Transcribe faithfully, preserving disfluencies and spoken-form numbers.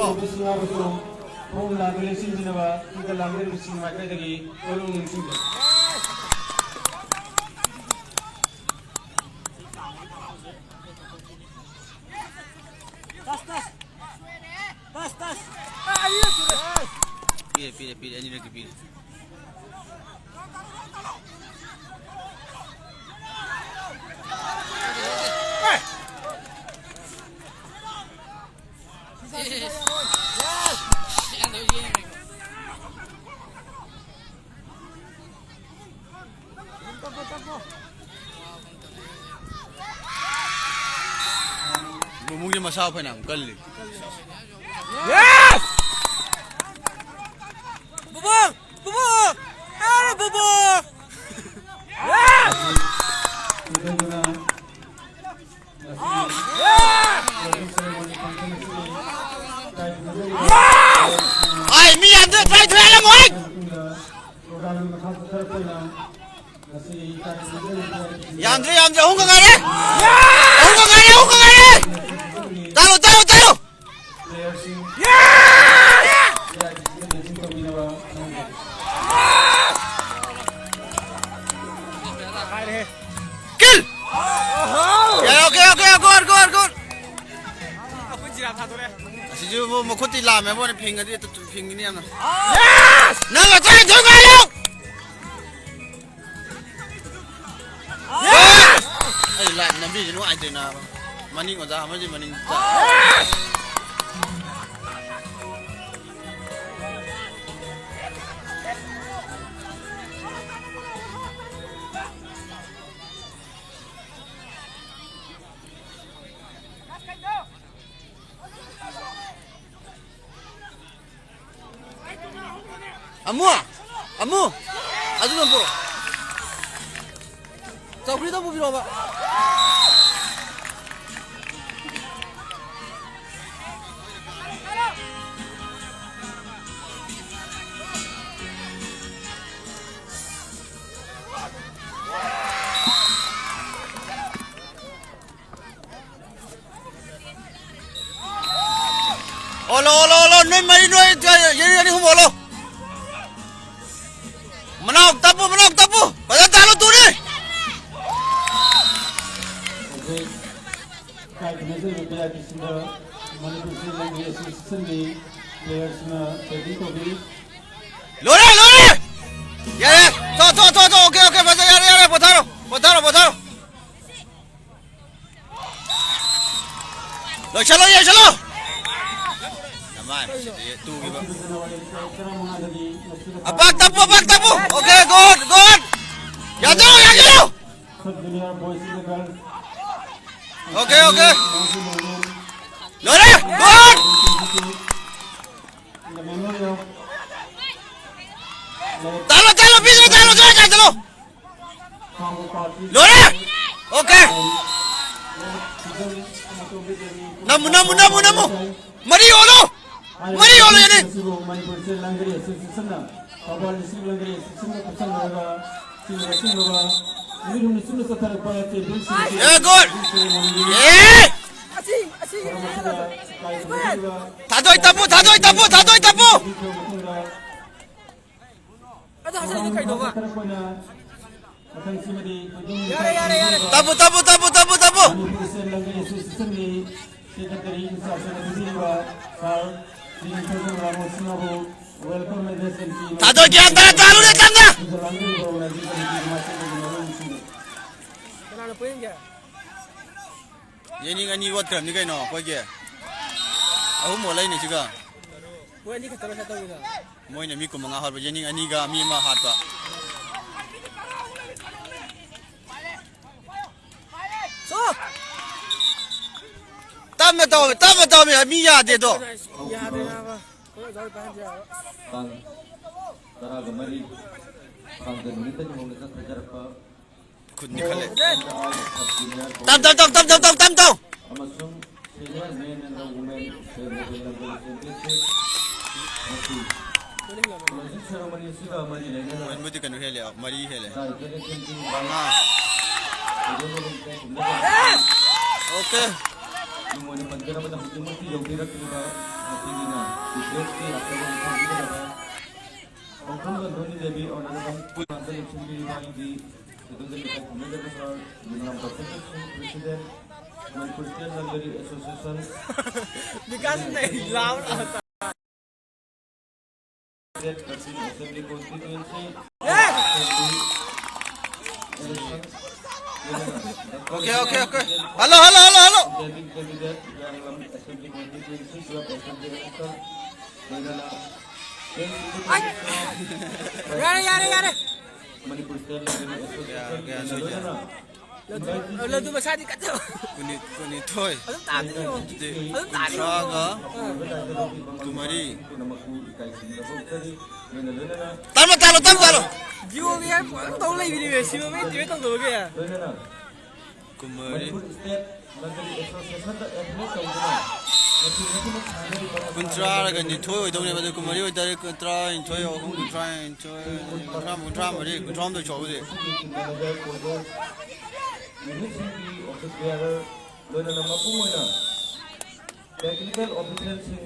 ꯇꯧꯕꯁꯤꯡ ꯌꯥꯎꯔꯁꯨ ꯈꯣꯡ ꯂꯥꯟꯗ ꯂꯦꯞꯁꯤꯟꯕꯤꯅꯕ ꯏꯪꯀ ꯂꯥꯡꯖꯔꯤꯕꯁꯤꯡ ꯃꯥꯏꯀꯩꯗꯒꯤ ꯀꯣꯏꯔꯨ ꯅꯤꯡꯁꯤꯡꯖꯔꯤ꯫ Touch, touch. Touch, touch. ꯑꯅꯤꯔꯛ ꯁꯨꯔꯦ꯫ ꯄꯤꯔꯦ, ꯄꯤꯔꯦ, ꯄꯤꯔꯦ, ꯑꯅꯤꯔꯛꯇꯤ ꯄꯤꯔꯦ꯫ ꯕꯨꯡꯕꯨꯡꯁꯦ ꯃꯁꯥ ꯐꯅꯌꯥꯝ ꯀꯜꯂꯤ꯫ ꯌꯦꯁ! ꯕꯨꯡꯕꯨꯡ! ꯕꯨꯡꯕꯨꯡ! ꯑꯦ, ꯕꯨꯡꯕꯨꯡ! ꯌꯦꯁ! ꯑꯩ ꯃꯤ ꯌꯥꯝꯗ꯭ꯔꯦ, ꯇꯔꯥꯅꯤꯊꯣꯏ ꯍꯥꯜꯂꯝꯃꯣ, ꯑꯩ! ꯌꯥꯝꯗ꯭ꯔꯦ, ꯌꯥꯝꯗ꯭ꯔꯦ, ꯑꯍꯨꯝ ꯈꯛ ꯉꯥꯏꯔꯦ! ꯑꯍꯨꯝ ꯈꯛ ꯉꯥꯏꯔꯦ, ꯑꯍꯨꯝ ꯈꯛ ꯉꯥꯏꯔꯦ! ꯇꯥꯔꯣ, ꯇꯥꯔꯣ, ꯇꯥꯔꯣ! ꯀꯤꯜ! ꯌꯥꯔꯦ, okay, okay, good, good, good! ꯑꯁꯤꯁꯨ ꯃꯈꯨꯠꯇꯤ ꯂꯥꯝꯃꯦ, ꯃꯣꯏꯅ ꯐꯤꯡꯉꯗꯤ ꯐꯤꯡꯒꯅꯤ ꯌꯥꯝꯅ꯫ ꯅꯪ ꯑꯇꯩ ꯑꯗꯨꯝ ꯉꯥꯏꯌꯨ! ꯑꯩ ꯂꯥꯏꯠ ꯅꯝꯕꯤꯁꯦ ꯅꯨꯡꯉꯥꯏꯇꯦ ꯅꯥꯕ꯫ ꯃꯅꯤꯡ ꯑꯣꯖꯥ ꯑꯃꯁꯦ ꯃꯅꯤꯡ ꯆꯠ꯫ ꯑꯃꯨ! ꯑꯃꯨ! ꯑꯗꯨ ꯑꯗꯨꯝ ꯄꯨꯔꯛꯑꯣ꯫ ꯆꯧꯀ꯭ꯔꯤꯗ ꯄꯨꯕꯤꯔꯛꯑꯣꯕ꯫ ꯑꯣꯂꯣ, ꯑꯣꯂꯣ, ꯑꯣꯂꯣ, ꯅꯣꯏ ꯃꯔꯤ, ꯅꯣꯏ ꯌꯦꯅꯤꯡ ꯑꯅꯤ ꯑꯍꯨꯝ ꯑꯣꯂꯣ꯫ ꯃꯅꯥꯎ ꯇꯞꯄꯨ, ꯃꯅꯥꯎ ꯇꯞꯄꯨ꯫ ꯐꯖꯅ ꯇꯥꯜꯂꯨ, ꯇꯨꯅꯤ꯫ ꯍꯧꯖꯤꯛ ꯏꯀꯥꯏ ꯈꯨꯝꯅꯖꯔꯤꯕ ꯚꯤ ꯑꯥꯏ ꯄꯤꯁꯤꯡꯗ ꯃꯅꯤꯄꯨꯔ ꯁ꯭ꯇꯦꯠ ꯂꯝꯕꯤ ꯑꯦꯁꯣꯁꯤꯌꯦꯁꯟꯒꯤ ꯄ꯭ꯂꯦꯌꯔꯁꯤꯡꯅ ꯇꯦꯀꯜ ꯇꯧꯕꯤ꯫ ꯂꯣꯏꯔꯦ, ꯂꯣꯏꯔꯦ! ꯌꯥꯔꯦ! ꯊꯣ, ꯊꯣ, ꯊꯣ, ꯊꯣ! ꯑꯣꯀꯦ, ꯑꯣꯀꯦ, ꯐꯖꯩ, ꯌꯥꯔꯦ, ꯌꯥꯔꯦ, ꯄꯣꯊꯥꯔꯣ, ꯄꯣꯊꯥꯔꯣ, ꯄꯣꯊꯥꯔꯣ! ꯂꯣꯏꯁꯜꯂꯣ, ꯂꯣꯏꯁꯜꯂꯣ! ꯅꯃꯥꯏ, ꯃꯁꯤꯗꯤ ꯇꯨꯈꯤꯕ꯫ ꯑꯄꯥꯛ ꯇꯞꯄꯨ, ꯑꯄꯥꯛ ꯇꯞꯄꯨ! Okay, good, good! ꯌꯥꯖꯧ, ꯌꯥꯖꯧ! Okay, okay! ꯂꯣꯏꯔꯦ! ꯒꯨꯗ! ꯇꯥꯜꯂꯣ, ꯇꯥꯜꯂꯣ, ꯄꯤꯗ꯭ꯔꯣ, ꯇꯥꯜꯂꯣ, ꯖꯣꯔ ꯇꯥꯜꯂꯣ! ꯂꯣꯏꯔꯦ! ꯑꯣꯀꯦ! ꯅꯝꯃꯨ, ꯅꯝꯃꯨ, ꯅꯝꯃꯨ, ꯅꯝꯃꯨ! ꯃꯔꯤ ꯑꯣꯜꯂꯣ! ꯃꯔꯤ ꯑꯣꯜꯂꯣ, ꯌꯥꯅꯤ! ꯃꯅꯤꯄꯨꯔ ꯁ꯭ꯇꯦꯠ ꯂꯥꯡꯒꯔꯤ ꯑꯦꯁꯣꯁꯤꯌꯦꯁꯟꯅ ꯊꯧꯕꯥꯜ ꯗꯤꯁꯇ꯭ꯔꯤꯛ ꯂꯥꯡꯒꯔꯤ ꯑꯦꯁꯣꯁꯤꯌꯦꯁꯟꯒ ꯈꯨꯠꯁꯝꯅꯔꯒ ꯆꯤꯡꯗ ꯆꯤꯡꯂꯕ ꯅꯨꯃꯤꯠ ꯍꯨꯝꯅꯤ ꯆꯨꯞꯅ ꯆꯠꯊꯔꯛꯄ ꯆꯦꯝꯄꯤꯌꯟꯁꯤꯞ ꯑꯦ, ꯒꯨꯗ! ꯑꯦ! ꯊꯥꯗꯣꯏ ꯇꯞꯄꯨ, ꯊꯥꯗꯣꯏ ꯇꯞꯄꯨ, ꯊꯥꯗꯣꯏ ꯇꯞꯄꯨ! ꯑꯗꯨ ꯍꯥꯏꯖꯔꯤꯗꯤ ꯀꯩꯅꯣꯕ? ꯌꯥꯔꯦ, ꯌꯥꯔꯦ, ꯌꯥꯔꯦ꯫ ꯇꯞꯄꯨ, ꯇꯞꯄꯨ, ꯇꯞꯄꯨ, ꯇꯞꯄꯨ, ꯇꯞꯄꯨ! ꯃꯅꯤꯄꯨꯔ ꯁ꯭ꯇꯦꯠ ꯂꯝꯒꯤ ꯑꯦꯁꯣꯁꯤꯌꯦꯁꯟꯒꯤ ꯁꯦꯀ꯭ꯔꯦꯇꯔꯤ ꯏꯟꯆꯥꯔꯖ ꯑꯣꯏꯅ ꯄꯤꯕꯤꯔꯤꯕ ꯁꯥꯔ ꯁ꯭ꯔꯤ ꯅꯤꯡꯊꯧꯖꯝ ꯔꯥꯃꯣ ꯁꯤꯡꯍꯕꯨ welcome address and key ꯊꯥꯗꯣꯏ ꯒ꯭ꯌꯥꯟ ꯇꯥꯅ ꯇꯥꯔꯨꯅꯦ, ꯇꯞꯅ! ꯄꯤꯕ ꯂꯥꯡꯕꯤꯔꯤꯕ organization committee ꯃꯥꯏꯀꯩꯗꯒꯤ ꯃꯔꯨꯞꯁꯤꯡ꯫ ꯀꯅꯥꯅ ꯄꯣꯏꯟꯒꯦ? ꯌꯦꯅꯤꯡ ꯑꯅꯤ ꯋꯥꯠꯈ꯭ꯔꯕꯅꯤ ꯀꯩꯅꯣ ꯑꯩꯈꯣꯏꯒꯤ꯫ ꯑꯍꯨꯝ ꯋꯥꯠꯂꯛꯏꯅꯦ ꯁꯤꯒ꯫ ꯃꯣꯏ ꯑꯅꯤ ꯈꯛꯇꯔꯣ ꯁꯤ ꯇꯧꯔꯤꯗꯣ? ꯃꯣꯏꯅ ꯃꯤ ꯀꯨꯟꯃꯉꯥ ꯍꯥꯠꯄ, ꯌꯦꯅꯤꯡ ꯑꯅꯤꯒ ꯃꯤ ꯑꯃ ꯍꯥꯠꯄ꯫ ꯁꯣ! ꯇꯞꯅ ꯇꯧ, ꯇꯞꯅ ꯇꯧ, ꯃꯤ ꯌꯥꯗꯦꯗꯣ꯫ ꯌꯥꯗꯦ ꯅꯥꯕ꯫ ꯑꯩꯈꯣꯏ ꯑꯣꯖꯥ ꯍꯣꯏ ꯄꯥꯏꯍꯟꯁꯦ ꯍꯥꯏꯕ꯫ ꯇꯥꯡ ꯇꯔꯥꯒ ꯃꯔꯤ, ꯊꯥꯡꯖ ꯅꯨꯃꯤꯠꯇꯒꯤ ꯍꯧꯅ ꯆꯠꯊꯖꯔꯛꯄ ꯈꯨꯠꯅꯤ ꯈꯜꯂꯦ꯫ ꯇꯞ, ꯇꯞ, ꯇꯞ, ꯇꯞ, ꯇꯞ, ꯇꯞ, ꯇꯞ, ꯇꯞ꯫ ꯑꯃꯁꯨꯡ senior men and women championship ꯉꯁꯤ closing ceremony ꯑꯁꯤꯒ ꯃꯔꯤ ꯂꯩꯅꯅ ꯃꯣꯏꯕꯨꯗꯤ ꯀꯩꯅꯣ ꯍꯦꯜꯂꯦ, ꯃꯔꯤ ꯍꯦꯜꯂꯦ꯫ ꯃꯉꯥ꯫ ꯑꯣꯀꯦ꯫ ꯅꯨꯡ ꯑꯣꯏꯅ ꯄꯟꯖꯔꯕꯗ ꯍꯧꯖꯤꯛꯃꯛꯇꯤ ꯌꯧꯕꯤꯔꯛꯂꯤꯕ ꯃꯊꯪꯒꯤꯅ ꯗꯤꯐꯦꯟꯁꯀꯤ ꯑꯀꯣꯏꯕꯗ ꯊꯝꯕꯤꯒꯗꯕ ꯈꯣꯡꯊꯣꯡꯕ ꯙꯣꯅꯤ ꯗꯦꯕꯤ ꯑꯣꯅꯔꯦꯕꯜ ꯄꯨꯟꯅ ꯂꯦꯞꯁꯤꯟꯕꯤꯔꯤꯕ ꯑꯩꯒꯤ ꯁꯦꯀ꯭ꯔꯦꯇꯔꯤ ꯀꯣꯑꯣꯔꯗꯤꯅꯦꯇꯔ ꯁꯥꯔ ꯃꯤꯖꯣꯔꯥꯝ ꯄ꯭ꯔꯣꯐꯦꯁꯔꯁꯤꯡ president, Manipur state library association, Bikash ꯅꯩ ꯂꯥꯎ ꯂꯥꯎ꯫ ꯁ꯭ꯇꯦꯠ ꯀꯛꯆꯤꯡ ꯑꯦꯁꯦꯝꯕ꯭ꯂꯤ ꯀꯣꯟꯁꯇꯤꯇ꯭ꯋꯦꯟꯁꯤ, ꯑꯦ! Assembly election, okay, okay, okay. Hello, hello, hello, hello. Candidate Mayanglam assembly constituency, club assembly election, ꯂꯣꯏꯅꯅ ꯑꯥꯏ! ꯌꯥꯔꯦ, ꯌꯥꯔꯦ, ꯌꯥꯔꯦ꯫ ꯃꯅꯤꯄꯨꯔ ꯁ꯭ꯇꯦꯠ ꯂꯦꯚꯦꯜ ꯑꯦꯁꯣꯁꯤꯌꯦꯁꯟ ꯀꯌꯥ, ꯀꯌꯥ ꯁꯣꯏꯒꯦ? ꯂꯣꯏꯅꯅ ꯂꯗꯨ, ꯂꯗꯨ ꯃꯁꯥꯗꯤ ꯀꯠꯇꯕ꯫ ꯀꯨꯟꯅꯤ-, ꯀꯨꯟꯅꯤꯊꯣꯏ꯫ ꯑꯗꯨꯝ ꯇꯥꯗꯣꯏꯅꯦ꯫ ꯅꯠꯇꯦ, ꯑꯗꯨꯝ ꯇꯥꯗꯣꯏꯅꯦ꯫ ꯀꯨꯟꯊ꯭ꯔꯥꯒ ꯑꯥ꯫ ꯀꯨꯟꯃꯔꯤ꯫ ꯇꯥꯃꯣ, ꯇꯥꯂꯣ, ꯇꯥꯃꯣ, ꯇꯥꯂꯣ꯫ ꯖꯤꯑꯣꯒꯤ ꯍꯥꯏ ꯐꯣꯟ ꯇꯧ ꯂꯩꯕꯤꯅꯦꯃꯦ, ꯁꯤꯕ ꯃꯩ ꯇꯤꯚꯤ ꯇꯧꯗꯕꯒꯤ꯫ ꯂꯣꯏꯅꯅ ꯃꯅꯤꯄꯨꯔ ꯁ꯭ꯇꯦꯠ ꯂꯟꯗꯟ ꯑꯦꯁꯣꯁꯤꯌꯦꯁꯟꯗ ꯑꯦꯐꯤꯂꯦꯠ ꯇꯧꯗꯨꯅ ꯃꯁꯤ ꯃꯁꯤꯃꯛ ꯁꯥꯟꯅꯔꯤꯕ ꯀꯨꯟꯊ꯭ꯔꯥꯒ ꯅꯤꯊꯣꯏ ꯑꯣꯏꯗꯧꯅꯦꯕ, ꯑꯗꯨ ꯀꯨꯟꯃꯔꯤ ꯑꯣꯏꯇꯥꯔꯗꯤ ꯀꯨꯟꯊ꯭ꯔꯥ ꯅꯤꯊꯣꯏ, ꯑꯍꯨꯝ, ꯀꯨꯟꯊ꯭ꯔꯥ ꯅꯤꯊꯣꯏ, ꯀꯨꯟꯊ꯭ꯔꯥ, ꯀꯨꯟꯊ꯭ꯔꯥ ꯃꯔꯤ, ꯀꯨꯟꯊ꯭ꯔꯥ ꯍꯨꯝꯗꯣꯏ ꯁꯨꯍꯧꯁꯦ꯫ ꯃꯁꯤꯒꯤ ꯇꯤꯝ ꯃꯦꯅꯦꯖꯔ ꯀꯣꯏꯕꯧ ꯃ꯭ꯌꯨꯖꯤꯛꯁꯤꯡꯒꯤ ꯑꯣꯐꯤꯁ ꯕꯤꯌꯥꯔꯔ ꯂꯣꯏꯅꯅ ꯃꯄꯨꯡ ꯑꯣꯏꯅ ꯇꯦꯛꯅꯤꯀꯦꯜ ꯑꯣꯐꯤꯁꯤꯌꯦꯜꯁꯤꯡ